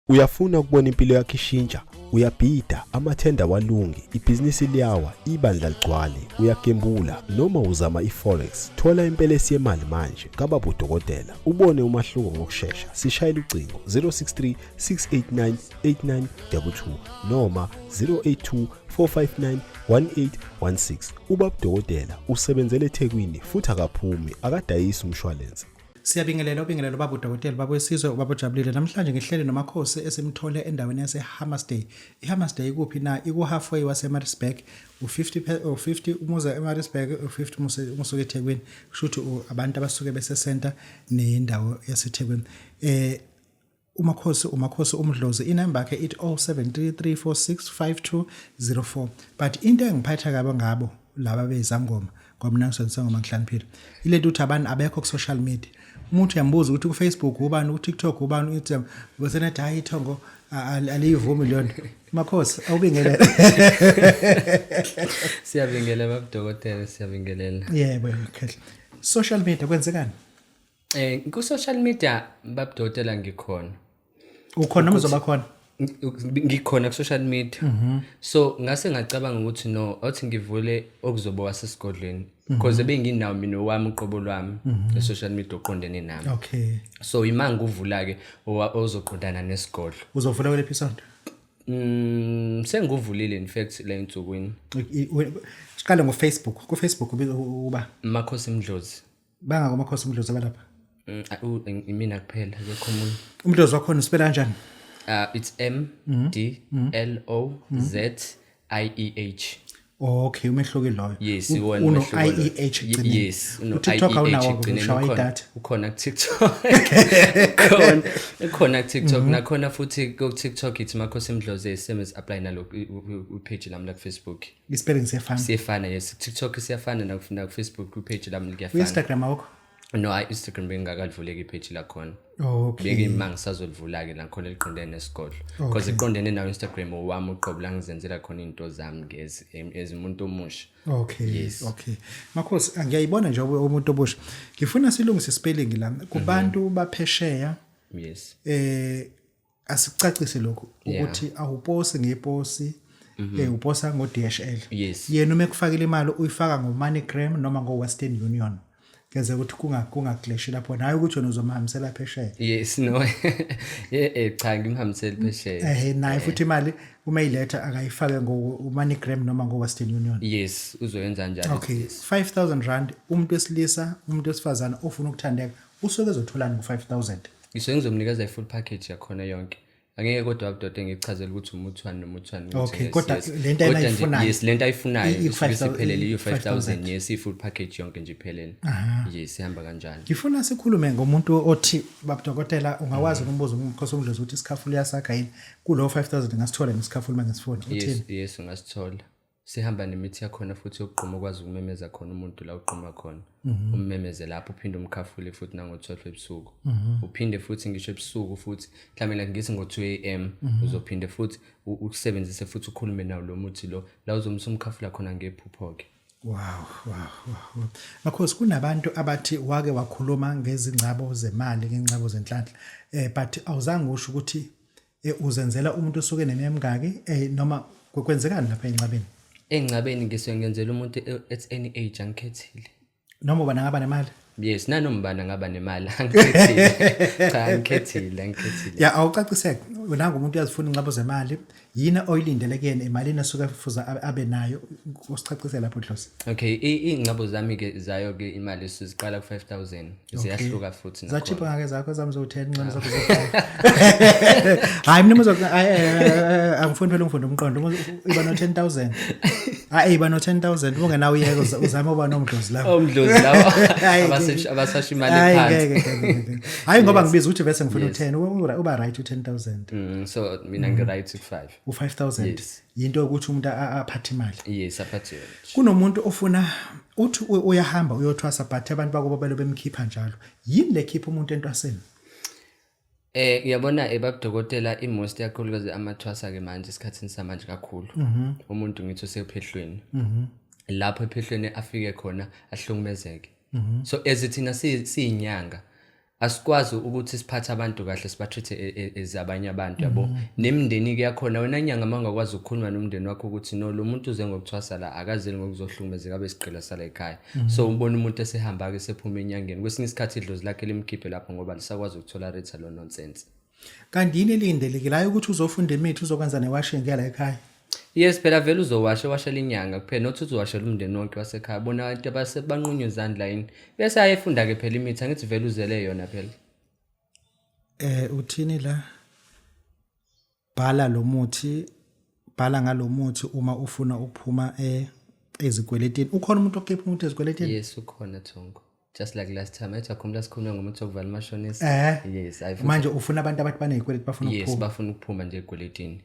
Uyafuna ukubona impilo yakho ishintsha? Uyabhida, amathenda awalungi, ibhizinisi liyawa, ibandla ligcwale, uyagembula noma uzama i-forex. Thola impelesi yemali manje kababa udokotela, ubone umahluko ngokushesha. Sishayela ucingo 063 689 8922 noma 082 459 1816. Ubaba udokotela usebenzele eThekwini futhi akaphumi, akadayisi umshwalense. Siyabingelela ubingelela ubaba udokotela ubaba wesizwe ubaba ojabulile. Namhlanje ngihleli nomakhosi esimthole endaweni yaseHammersday. IHammersday ikuphi na? Iku-halfway waseMaritzburg, u-50 u-50 umuza eMaritzburg, u-50 umusuka eThekwini. Kusho ukuthi abantu abasuke besesenta nendawo yaseThekwini. Umakhosi umakhosi umdlozi inamba yakhe ithi 0733465204 but into engiphatha kabi ngabo laba bezangoma ngoba mina ngisebenzisa ngoma ngihlaniphile ilento ukuthi abantu abekho ku social media. Umuntu uyambuza ukuthi ku Facebook ubani, ku TikTok ubani, uthi bese nathi hayi ithongo aliyivumi leyo nto. Makhosi, awubingelele. Siyabingelela babudokotela, siyabingelela. Yebo, khehla. Social media kwenzekani? Ku social media babudokotela ngikhona. Ukhona noma uzoba khona? Ngikhona ku social media. So ngase ngacabanga ukuthi no, othi ngivule okuzoba wasesigodlweni because benginawo mina owami uqobo lwami e social media oqondene nami. So ima nguvula ke ozoqondana nesigodlo. Uzovula kwelephi isonto? Senguvulile in fact le nsukwini. Siqale ngo Facebook. Ku Facebook uba Makhosi Mdlozi. Bangako Makhosi Mdlozi abalapha? Imina kuphela, akekho omunye. Umdlozi wakhona usipela kanjani? It's M D L O Z I E H. Okay, umehluko loyo. Yes, iwona uno umehluko I loyo. E H ekugcineni. Yes, uno UTikTok I E H awunawo ekugcineni, ushaya idatha. Ukhona ku-TikTok. Ukhona, ukhona ku-TikTok. Nakhona futhi ku-TikTok ithi Makhosi Mdlozi, same as apply nalo page lami la ku-Facebook. I-spelling siyafana. Siyafana, yes. TikTok siyafana naku-Facebook ku-page lami kuyafana. Ku-Instagram awukho? No, hayi Instagram bengingakalivuleki i-page lakhona. Bengima ngisazolivula-ke nakhona eliqondene nesigodlo. Because iqondene nawo Instagram owami uqobo la ngizenzela khona iy'nto zami as umuntu omusha. Okay. Okay. Makhosi, ngiyayibona nje umuntu omusha. Ngifuna silungise spelling la kubantu baphesheya. Asicacise lokhu ukuthi awuposi ngeposi, uposa ngo DHL. Yena uma ekufakile imali uyifaka ngo MoneyGram noma ngo Western Union. Keze ukuthi kunga-clash lapho naye ukuthi wena uzomhambisela phesheya. Yes, no. Cha, ngimhambisele phesheya. Naye futhi imali uma iletha akayifake ngo MoneyGram noma ngo Western Union. Yes, uzoyenza njalo. Okay, 5000 rand umuntu wesilisa, umuntu wesifazana ofuna ukuthandeka usuke ezotholani ngo 5000? Ngisuke ngizomnikeza i-full package yakhona yonke. Angeke kodwa dodo ngichazele ukuthi umuthi wani nomuthi wani ukuthi Okay, yes, kodwa yes. lento Kodwa nje, ayifunayo yes, lento ayifunayo i- isuke isiphelele, i- iyo-5,000, 5,000. yes, i-full package yonke nje iphelele. Yes, ihamba kanjalo. Ngifuna sikhulume ngomuntu othi baba dokotela ungakwazi ukumbuza umkhosi umdlozi ukuthi isikhafula uyasakha yini? Kulo 5000 ngasithola nesikhafula uma ngisifuna. Yes, Uthini? yes, ungasithola. Sihamba nemithi yakhona futhi yokugquma, ukwazi ukumemeza khona umuntu la ugquma khona. Ummemeze lapho, uphinde umkhafule futhi nango-12 ebusuku. Uphinde futhi ngisho ebusuku futhi, mhlawumbe like ngithi ngo-2 AM, uzophinde futhi usebenzise futhi ukhulume nawo lo muthi lo, la uzomsa umkhafula khona ngephupho-ke. Wow, wow, wow, wow. Makhosi, kunabantu abathi wake wakhuluma ngezingcabo zemali, ngezingcabo zenhlanhla, but awuzange usho ukuthi uzenzela umuntu osuke neminyaka emingaki, noma kwenzekani lapha engcabeni? Engcabeni ngisuke ngenzela umuntu at any age, angikhethile. Noma ubani angaba nemali? Yes, nanoma ubani angaba nemali, angikhethile. Cha, angikhethile, angikhethile. Ya, awucaciseke. Nangu umuntu uyazifuna ingcabo zemali, yini oyilindele kuyena emalini esuke fuza abe nayo? Usicacisele lapho Dlozi. Okay, iy'ngcabo zami-ke zayo-ke imali siziqala ku-5,000. Ziyahluka futhi nakhona. Zachipha ngake zakho zami zo-10, ngcono zakho zo-5. Hayi, mina muzo, hayi, angifuni phela ungifunde umqondo. Uma iba no-10,000. Hayi, iba no-10,000, ungenawo uyeke uzame uba nomdlozi lapho. Omdlozi lawo. Hayi, Abasasha imali hayi, phansi. ngeke, ngeke, ngeke. Hayi, ngoba ngibiza ukuthi vese ngifuna Yes. u-10, uba right u-10,000. So mina ngi-right ku-5. U-5,000. Yes. Yinto yokuthi umuntu aphathe imali. Yes, aphathe yona. Kunomuntu ofuna uthi uyahamba uyothwasa, but abantu bakubo belo bemkhipha njalo. Yini le khipha umuntu entwaseni? Uyabona babudokotela, i-most kakhulukazi amathwasa ke manje esikhathini samanje kakhulu. Umuntu ngithi usephehlweni. Lapho ephehlweni afike khona ahlukumezeke. So as thina siyinyanga, Asikwazi ukuthi siphathe abantu kahle, sibatreat ezabanye abantu, yabo. Nemindeni ke yakhona, wena nyanga uma ungakwazi ukukhuluma nomndeni wakho ukuthi no, lo muntu uze ngokuthwasa la, akazeli ngokuzohlukumezeka abe sigqila sala ekhaya. So ubona umuntu esehamba-ke, sephuma enyangeni, kwesinye isikhathi idlozi lakhe limkhiphe lapho ngoba lisakwazi ukutolerate lo nonsense. Kanti yini elindelekile? Hayi ukuthi uzofunda imithi, uzokwenza newashing yala ekhaya. Yes, phela vele uzowasha, ewashela inyanga kuphela, not uzowashela umndeni wonke wasekhaya. Bona abantu banqunywa izandla yini, bese ayefunda-ke phela imithi, angithi vele uzele yona phela. Uthini la? Bhala lo muthi, bhala ngalomuthi uma ufuna ukuphuma ezikweletini. Ukhona umuntu okhipha umuntu ezikweletini? Yes, ukhona, Thongo. Just like last time, ethi akhumbula sikhulume ngomuthi wokuvala umashonisa. Yes, ayi futhi- Manje ufuna abantu abathi banezikweleti bafuna ukuphuma. Bafuna ukuphuma nje egweletini.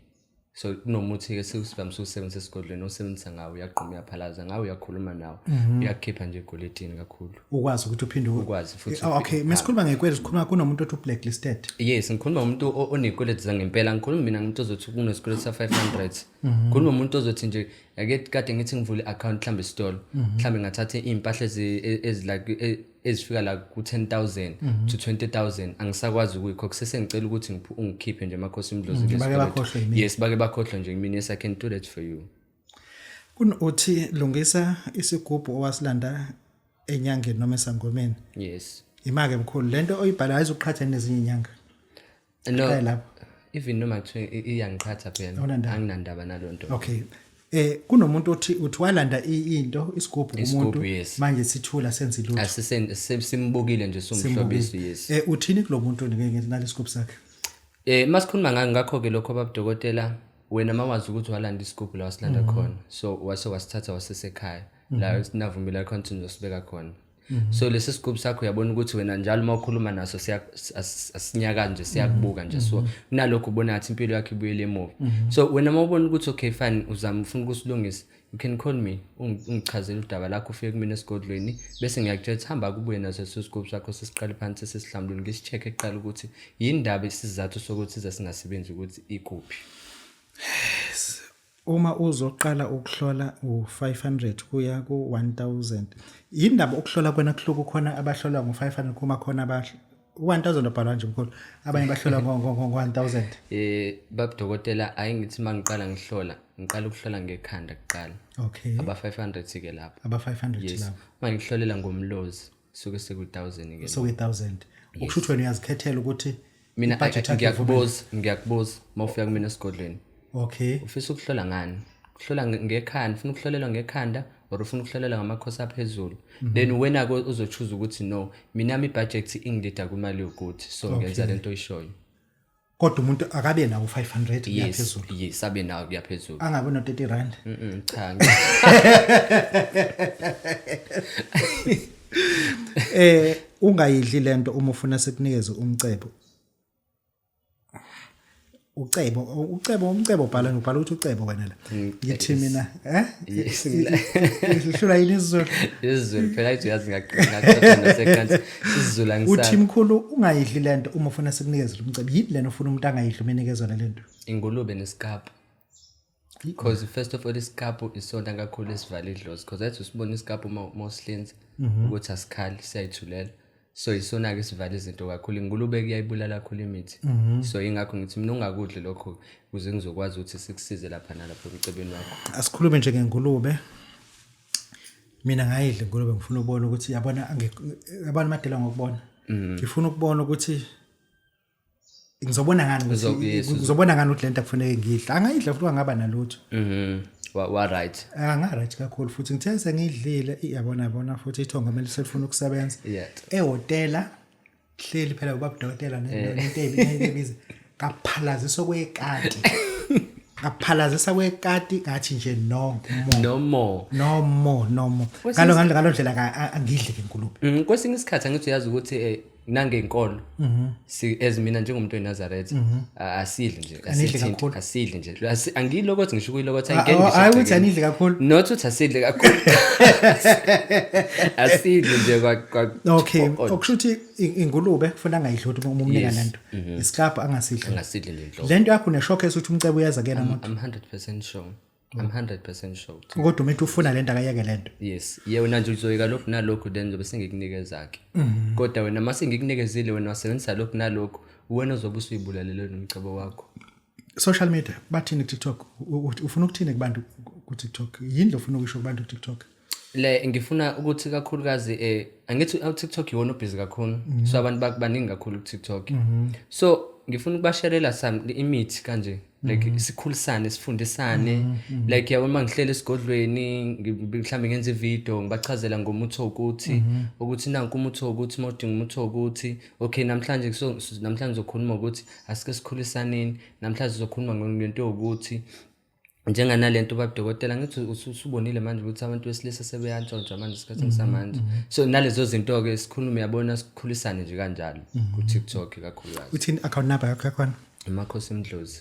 So kunomuthi-ke sivamise ukusebenzisa esigodlweni, osebenzisa ngawo uyagquma, uyaphalaza ngawo, uyakhuluma nawo, uyakhipha nje egweletini kakhulu. Ukwazi ukuthi uphinde Ukwazi futhi Oh, okay, mesikhuluma ngekweleti sikhuluma kunomuntu othi blacklisted. Yes, ngikhuluma ngomuntu onezikweletu zangempela. Ngikhuluma mina ngumuntu ozothi kunesikweletu sa-500. Ngikhuluma umuntu ozothi nje ake kade ngithi ngivule i-account mhlawumbe esitolo, mhlawumbe ngathatha iy'mpahla ezi like ezifika la ku-10,000 to 20,000, angisakwazi ukuyikhokha, sesengicela ukuthi ungikhiphe nje Makhosi Mdlozi Bake kulesi bakhohlwe yimina. Yes, bake bakhohlwe nje kumina. Yes, I can do that for you. Uthi lungisa isigubhu owasilanda enyangeni noma esangomeni. Yes. Imake mkhulu, lento oyibhala ayizuqhatha nezinye inyanga. No. Qala lapho. Even noma kuthiwa iyangiqhatha phela. Awunandaba? Anginandaba naloo nto. Okay. Kunomuntu othi walanda into, isigubhu kumuntu. Isigubhu, yes. Manje sithula senze ilutho. Simbukile nje somhlobisi, yes. Uthini kulomuntu nalesigubhu sakhe? Masikhuluma ngakho ke lokho, babudokotela, wena mawazi ukuthi walanda isigubhu la wasilanda khona, so wase wasithatha wasesekhaya la sinavumela khona ukuthi nizosibeka khona, so lesi sigubhu sakho uyabona ukuthi wena njalo uma ukhuluma naso asinyakazi nje, siyakubuka nje, so kunalokho ubona ngathi impilo yakho ibuyele emuva. So wena uma ubona ukuthi okay fine, uzama ufuna ukusilungisa, you can call me, ungichazele udaba lakho, ufike kumina esigodlweni, bese ngiyakutshela ukuthi hamba kubuye naso leso sigubhu sakho, sesiqale phansi, sesihlambulule, ngisi-check-e kuqala ukuthi yini ndaba, isizathu sokuthi size singasebenzi ukuthi ikuphi. Uma uzoqala ukuhlola u-500 kuya ku-1000. Yindaba ukuhlola kwena kuhluka, khona abahlolwa ngo-500, kuma khona u-1000 obhalwa nje mkhulu, abanye bahlolwa ngo-1000. Babudokotela, ayi ngithi uma ngiqala ngihlola, ngiqala ukuhlola ngekhanda kuqala. Aba 500 ke lapho. Aba 500 Yes. lapho. Uma ngihlolela ngomlozi suke seku-1000 ke. Sokuyi-1000. Ukusho ukuthi wena uyazikhethela ukuthi Mina ibudget yakho ngiyakubuza uma ufika kumina esigodlweni. Ufisa ukuhlola ngani? Ukuhlola ngekhanda, ufuna ukuhlolelwa ngekhanda or ufuna ukuhlolelwa ngamakhosi aphezulu? Then wena-ke uzochoose ukuthi no, mina ami ibudget ingilida kwimali yokuthi, so ngenza lento oyishoyo. Kodwa umuntu akabe nawo 500 kuya phezulu. Yes, abe nawo kuya phezulu. Angabe no 30 rand. Cha. Ungayidli lento uma ufuna sikunikeze umcebo. Ucebo, ucebo, umcebo, ubhala ubhala ukuthi ucebo wena la. Ngithi mina, eh? Yes. Ihlula yini isiZulu? isiZulu phela ithi uyazi ngaxoxa nasekanti isiZulu Uthi angisazi. Mkhulu, ungayidli lento uma ufuna sikunikeze umcebo. Yini lena ufuna umuntu angayidli uma enikezwa lento? Ingulube nesikapu. Because first of all, isikapu isona kakhulu esivala idlozi, because athi usibona isikapu uma usihlinza ukuthi asikhali, siyayithulela, so isona-ke esivala izinto kakhulu. Ingulube kuyayibulala kakhulu imithi, so ingakho ngithi mina ungakudli lokho ukuze ngizokwazi ukuthi sikusize lapha nalapho emcebeni wakho. Asikhulume nje ngengulube. Mina ngayidla ingulube, ngifuna ukubona ukuthi yabona yabona amadela ngokubona. Ngifuna ukubona ukuthi ngizobona ngani ukuthi Yes, ngizobona ngani ukuthi lento akufuneke ngiyidle. Angayidla futhi angaba nalutho. Wa right. Anga right kakhulu futhi, ngithe sengidlile, yabona yabona futhi ithongo kumele selifuna ukusebenza. Ehhotela hleli phela ubaba dokotela nento ebiza ngaphalazisa kwekati. Ngaphalazisa kwekati, ngathi nje no more. No more. No more, no more. Ngalo ndlela angidli ke ingulube. Kwesinye isikhathi angithi uyazi ukuthi nangenkolo si as mina njengomuntu weNazaretha, asidli nje. Anidli asithinti, kakhulu. Asidli nje. Angiyilokothi, ngisho ukuyilokothi, angingeni ngisho Hayi ukuthi egcekeni. Anidli kakhulu. Not ukuthi asidli kakhulu, asidli nje kwa Okay, okusho ukuthi ingulube kufanele angayidli ukuthi uma umnika lento. Isiklabhu angasidli. Angasidli nje nhlobo. Lento yakho uneshock ukuthi umcebo uyaza kuyena umuntu. I'm 100% sure. I'm 100% sure ukuthi Kodwa umuntu ufuna lento akayeke lento. Yes, ye wena nje uzoyeka lokhu nalokhu, then ngizobe sengikunikeza-ke. Kodwa wena uma sengikunikezile, wena wasebenzisa lokhu nalokhu, wena ozobe usuyibulalele nomcebo wakho. Social media bathini ku-TikTok? Ufuna ukuthini kubantu ku-TikTok? Yini lo ufuna ukusho kubantu ku-TikTok? Le ngifuna ukuthi kakhulukazi angithi u-TikTok iwona obhizi kakhulu, so abantu baningi kakhulu ku-TikTok, so ngifuna ukubasherela some imithi kanje, like sikhulisane, sifundisane, like yabo, uma ngihleli esigodlweni, mhlawumbe ngenza ividiyo ngibachazela ngomuthi ukuthi nanku umuthi wokuthi, uma udinga umuthi wokuthi, okay, namhlanje, so namhlanje ngizokhuluma ukuthi asike sikhulisaneni, namhlanje sizokhuluma ngento yokuthi njenganalento, baba dokotela, ngithi usubonile manje ukuthi abantu besilisa sebeyantshontsha manje esikhathini samanje, so nalezo zinto-ke sikhulume, yabona, sikhulisane nje kanjalo ku-TikTok kakhulukazi. Uthini account number yakho yakhona? Makhosi Mdlozi,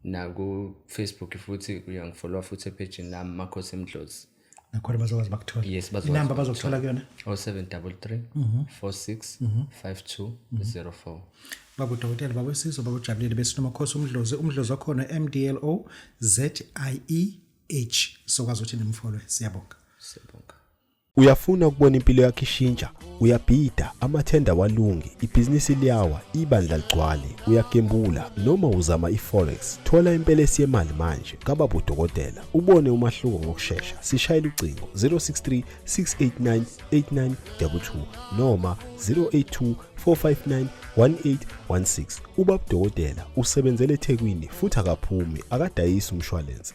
naku-Facebook futhi uyangifollowa futhi ephejini lami, Makhosi Mdlozi. Nakhona bazokwazi bakuthola? Yes, bazokwazi. Inamba bazokuthola kuyona? 0733 46 52 04. Baba udokotela, baba wesizwe, baba ujabulile, besinomakhosi uMdlozi, uMdlozi wakhona MDLO ZIE H, sokwazi ukuthi nimfollowe. Siyabonga. Siyabonga. Uyafuna ukubona impilo yakho ishintsha? Uyabhida, amathenda awalungi, ibhizinisi liyawa, ibandla ligcwale, uyagembula noma uzama i-forex. Thola impelesi yemali manje kababa udokotela, ubone umahluko ngokushesha. Sishayela ucingo 063 689 8922 noma 082 459 1816. Ubaba udokotela usebenzele eThekwini futhi akaphumi, akadayisi umshwalense.